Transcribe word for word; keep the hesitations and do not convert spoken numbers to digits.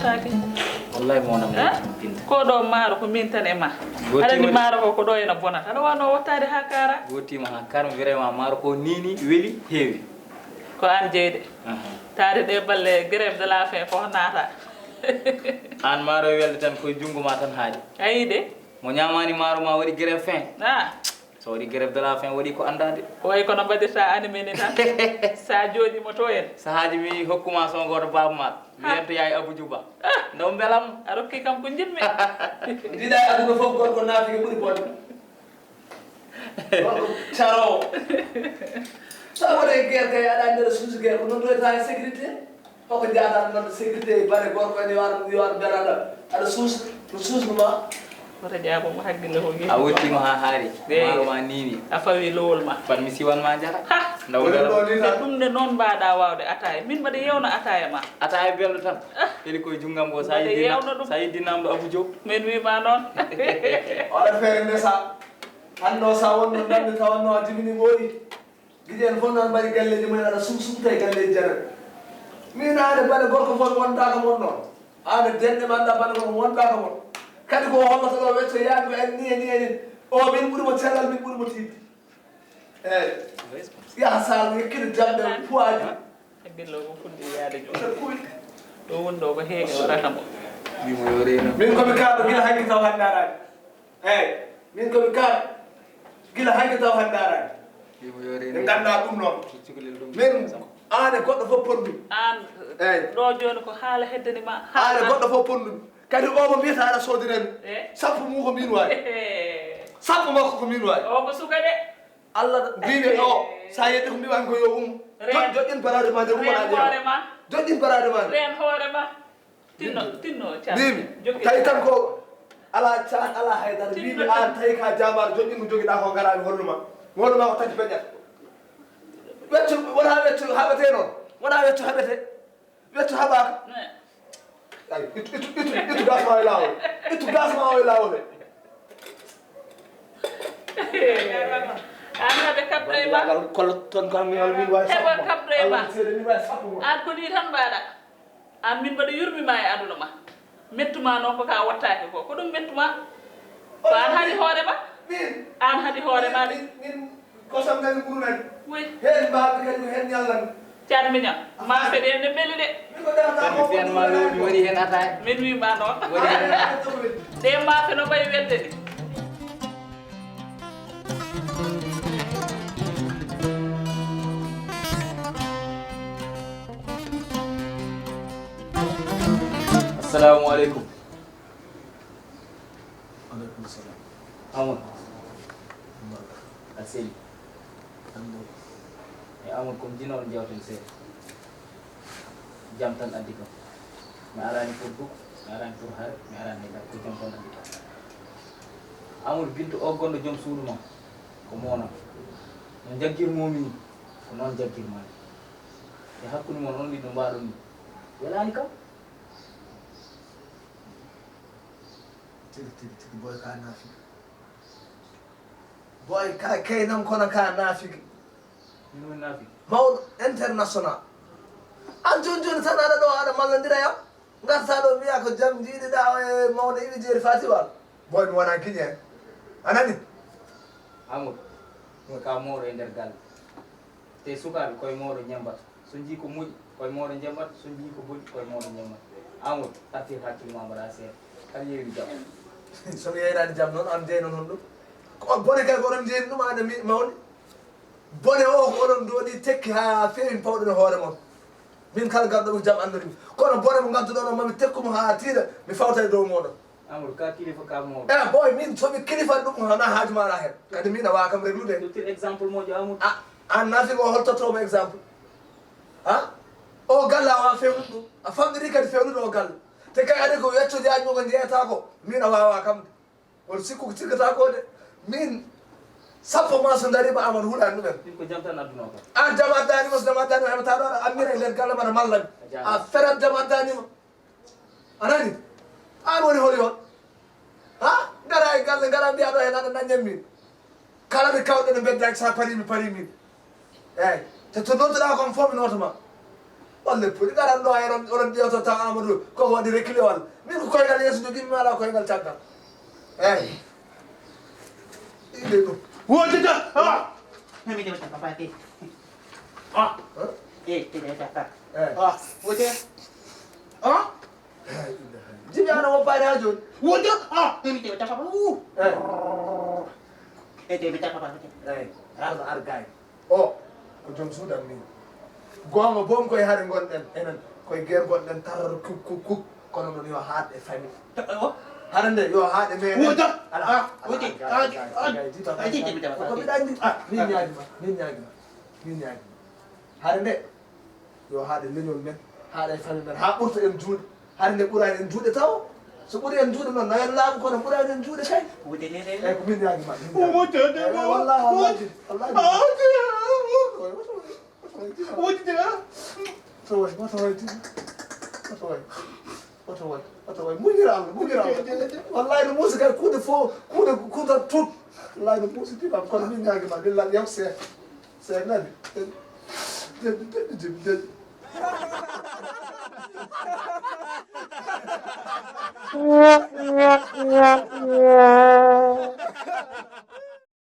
Wallahi mo wonam. Pinta. Ko ɗo maaro ko min tan e ma. Aɗa anndi maaro ko ko ɗo ena bonata. Aɗa wano wottaade haa kaara. Gootiima haa kaara, mi vraiment maaro ko niini weli heewi. Ko aan jeyde. Aha. Taade ɗe balle grève de la faim ko naata. Aan maaro e welde tan koye junngo ma tan haaɗi. A yii de. Mo ñaamaani maaro ma waɗi grève faim. Ah. So waɗi grève de la faim waɗi ko anndaade. Ko wayi kono mbaɗirta animé ni tan. Sa jooɗiima to en. Sahaaji mi hokkuma son gooto baaba ma. Ha. Wiyen to yaay Abou Djouba. Ah. Ndaw mbelam. A rokki kam ko njiɗmi. Ndiɗa e aduna fof gorko naafiki ɓuri bonde. Gorko caroowo. Sa waɗi guerre kay aɗa anndi aɗa suusi guerre ko noon ɗoyta e sécurité. Hoko jaaɗa noon sécurité bare gorko ene yo ar yo ar daraɗa aɗa suus no suusnuma. Wota ƴaaɓo mo hakkille ko geeƴi. A wottima ha haari. Eyi. Maaro ma niini. A fawi lowol ma. Fat mi siwan ma jara. Ha. Ndaw dara. Ɗum de noon mbaɗa waawde ataaya. Min mbaɗa yewna ataaya ma. Ataaya belɗo tan. Ah. Kadi koye junngam ngo sa Mbaɗa yewna ɗum. Sa yiddi namɗo Abou Diop. Min wima noon. Oɗa feere ndesa. Anno sa wonno nande tawanno a jibini ɓooyi. Giɗi en fof noon mbaɗi galleeji mumen aɗa sum sumta e galleeji janani. Min aade bane gorko fof wondaaka mon noon. Aade denɗe ma annda bane gorko wondaaka mon. Kadi ko holloto ɗo wecco yaani ko en ni e ni e ni. O min ɓuri mo cellal min ɓuri mo tiiɗde. Eeyi. Yaha Saalum yekkita jamɗe puwaaji. Hakkillo ko fuɗɗi yaade jooni. Ɗo woni ɗo ko heege waɗata mo. Wimo yo reeno. Min komi kaaɗo gila hanki taw hannde araani. Eeyi, min ko mi kaar gila hanki taw hannde araani. Ɓe nganndaa ɗum noon. Min aane goɗɗo fof ponndumi. Aan eeyi. Ɗo jooni ko haala heddani ma. Aane goɗɗo fof ponndumi. Kadi o mo mbiyata aɗa soodira mi. Eeyi. Sappo mum ko min waawi. Sappo makko ko min waawi. O ko suka de. Allah mbimi o sa yeddi ko mbiwan ko yo um. Joɗɗin barade ma nde umana. Joɗɗin barade ma. Reen hoore ma. Tinno, tinno, Thiam. Mbimi, tawi tan ko ala caan, ala haydara. Mbimi an tawi ka jamar joƴƴin ko jogiɗa ko ngara mi holluma. Mi holluma ko tati peƴat. Weccu, wona weccu haɓete noon. Wona weccu haɓete. Weccu haɓaka. Ay, ittu, ittu, ittu, ittu gas ma o e lawol. Ittu gas ma o e lawol. An haɓe kabɗo e ma. Kolo ton kam mi wal min wawi. Heɓa kabɗo e ma. An ko ni tan mbaɗa. An min mbaɗa yurmi ma e aduna ma. Mettu ma noon ko ka wattaaki ko. Ko ɗum mettu ma? Ko an haɗi hoore ma? Min. An haɗi hoore ma de. Min, min kosam nani ɓuru nani. Wi. Heen mbaaɓe kadi ko heen ñallan. Caat miñam. Maafe ɗe ne mbeli de. Min ko ɗemata ko mi fiyan ma lowi mi waɗi heen ataaya. Min wi ma noon. Waɗi heen ataaya. Ɗe maafe no mbayi welde ni. Assalamu aleykum. Aleykum salam. Amadou. Amadou. A seli. Amadou. E Amadou, comme jinoɗo jawten seeɗa. Jam tan addi kam. Mi arani pour buk, mi arani pour hare, mi arani hay dara. Ko jam tan addi kam. Amadou Binta o gonɗo joom suudu ma. Ko monam. No jaggirmomi ni, ko noon jaggirma ni. E hakkunde mon on ɗiɗo mbaɗon ni. Welani kam. Tigi, tigi, tigi, boy ka naafiki. Boy ka keynam kono ka naafiki. Min woni naafiki? Mawɗo international. An jooni jooni tan aɗa ɗo aɗa mallondira yam. Ngarta ɗo mbiya ko jam jiiɗiɗa e mawɗo iwi jeeri Fati Wal. Boy mi wona guiñe. A nani? Amadou, ka mawɗo e nder galle. Te sukaaɓe koye mooɗon ñammbata. So njii ko moƴƴi, koye mooɗon ñammbata. So njii ko boni, koye mooɗon ñammbata. Amadou, artir hakkille ma mbaɗa seeɗa. Aɗa yeeyni jam. So mi yeeynaani jam noon, aan njeyno noon ɗum. Ko bone kay ko oɗon njeyni ɗum, aan e mi mawni. Bone o ko oɗon ndooni tekki haa feewi, pawɗon e hoore mon. Min kala garɗo ɗum jam anndori mi. Kono bone mo ngadduɗon o, mami tekku mo haa tiiɗa, mi fawta e dow mooɗon. Amadou, ka kilifa, ka mawɗo. Eh, boy, min somi kilifa ɗum hana haaju ma ala hen. Kadi min a wawa kam reglude. Tottir exemple moƴƴo, Amadou. A, an nafi ko holtotto mo exemple. Ha? O galle a wawa fewnude ɗum. A famɗiri kadi fewnude o galle. Te kay ade ko wecco jaaji mo ko jeyata ko. Min a wawa kam. On sikku ko cikkata ko de. Min sappo ma so darima Amadou hulani ɗumen. Min ko jam tan adduno ko. An jam addani mo, so jam addani mo heɓata ɗo aɗa ammira e nder galle ma aɗa malla mi. A jaaraama. A ferat jam addani mo. A nani? An woni holi on? Ha? Ngara e galle, ngara mbiya ɗo hen aɗa dañan min. Kala nde kawɗen e mbedda sa pari mi, pari min. Eyyi. Te to nodduɗa kon fof mi nootoma. Olle puri garan ɗo, ay oɗon ƴeewto taw Amadou koko waɗi reculé walla? Min ko koyngal yeeso jogiimi, mi alaa koyngal caggal. Eeyi. Inde ɗum. Wonde ta. Ah. Mami de wata papa ke. Ah. Eh, te de ta. Eh. Ah, wote. Ah. Jibi ana woppaade haa jooni. Wonde. Ah, mami de wata papa. Uh. Eh. Eh, de wata papa. Eh. Ar ar gay. O ko joom suudan min. Goonga boom koye hare ngonɗen enen, koye guerre ngonɗen, tarar kuk kuk kuk. Kono noon yo haaɗ e famille. Hare nde yo haaɗ e meɗen. Wuuda. Ala. Ah, ala, wuuda. Gay, ah, gay, ah, gay, jiba, ah, gay, jiba, gay. Ko mbiɗa anndi. Ah, min ñaagi ma, min ñaagi ma, min ñaagi ma. Hare nde yo haaɗ e leñol men, haaɗ e famille men, haa ɓurta en juuɗe. Hare nde ɓuraani en juuɗe taw. So ɓuri en juuɗe noon, nayon laaɓi kono ɓuraani en juuɗe kay. Wuuda de de. Eeyi, ko min ñaagi ma, min ñaagi ma. Wuuda de. Eeyi, wallahi, wallahi. Wuuda. Wuuda de. Oto way, oto way, oto way. Oto way, oto way. Muñira Allah, muñira Allah. Wallahi no muusi kay kuuɗe fof, kuuɗe kuuɗe tout. Wallahi no muusi tiiɗam kono min ñaagi ma billahi yaw seeɗa. Seeɗa nani. Deɗɗi, deɗɗi, deɗɗi, deɗɗi.